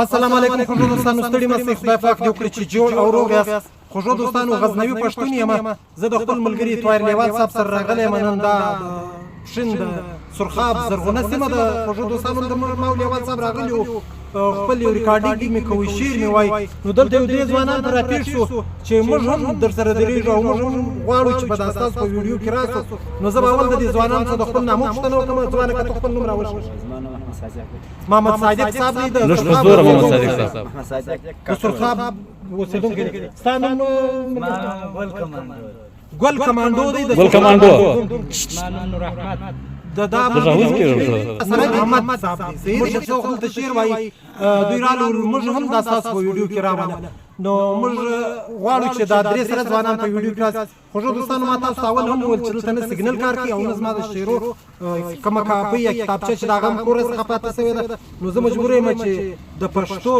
السلام علیکم خوږو دوستانو، ستړي مه سئ. خدای پاک دې وکړي چې جوړ او روغ یاست. خوږو دوستانو، غزنوي پښتون یم. زه د خپل ملګري طاهر لیوال صاحب سره راغلی یم. نن دا د پښین د سرخاب زرغونه سیمه ده. خوږو دوستانو، د ما او لیوال صاحب راغلي وو، خپل یو ریکارډینګ مې کوي، شعر مې وایي. نو دلته یو درې ځوانان ته راپېښ شو چې موږ هم در سره درېږو او موږ هم غواړو چې په دا ستاسو په ویډیو کې راسو. نو زه به اول د دې ځوانانو څخه د خپل نامو پوښتنه وکړم. ځوانه، که ته خپل نوم راوښیې. محمد صادق صاحب دی د لږ په زوره، محمد صادق صاحب. د سرخاب اوسېدونکی دی. ستا نوم؟ ګل کمانډو. ګل کمانډو دی د ګل کمانډو. د دا لږ راوځ کېږه. سره محمد صاحب دی. صحیح دی، چې څوک دلته شعر وایي، دوی رالو، موږ هم دا ستاسو په ویډیو کې راوله. نو موږ غواړو چې دا درې سره ځوانان په ویډیو کې راسي. خوږو دوستانو، ما تاسو ته اول هم وویل چې دلته نه سیګنل کار کوي او نه زما د شعرو کومه کاپۍ یا کتابچه چې د هغه هم کوره څخه پاتې سوې ده. نو زه مجبور یم چې د پښتو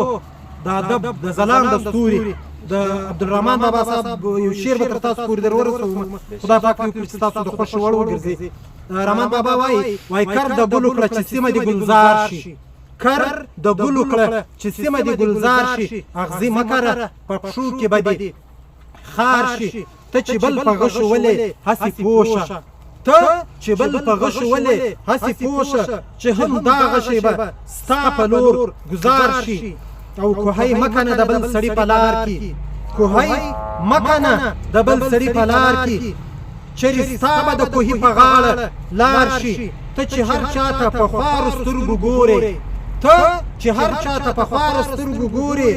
د ادب د ځلاند ستوري د عبدالرحمن بابا صاحب یو شعر به تر تاسو پورې در ورسوم. خدای پاک دې وکړي چې تاسو د خوښې وړ وګرځي. رحمان بابا وایي، کر د ګلو کړه چې سیمه دې ګلزار شي، کر د ګلو کړه چې سیمه دې ګلزار شي، اغزي مه کره په پښو کې به دې خار شي. ته چې بل په غشو ولې هسې پوه شه، ته چې بل په غشو ولې هسې پوه شه چې هم دا غشی به ستا په لور ګزار شي. او کوهی مه کنه د بل سړي په لار کې، کوهی مه کنه د بل سړي په لار کې، چېرې ستا به د کوهي په غاړه لار شي. ته چې هر چاته په خوارو سترګو ګورې، ته چې هر چاته په خوارو سترګو ګورې،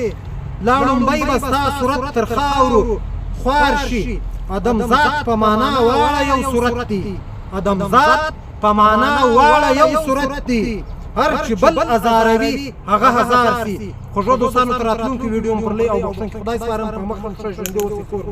لا ړومبی به ستا صورت تر خاورو خوار شي. ادم ذات په معنا واړه یو صورت دي، ادم ذات په معنا واړه یو صورت دي، هر چې بل ازاروي هغه هزار سي. خوږو دوستانو، تر راتلونکو ویډیو مو پر لوی او بخښونکي خدای سپارم. په مخ ښه ژوندي اوسئ. کور.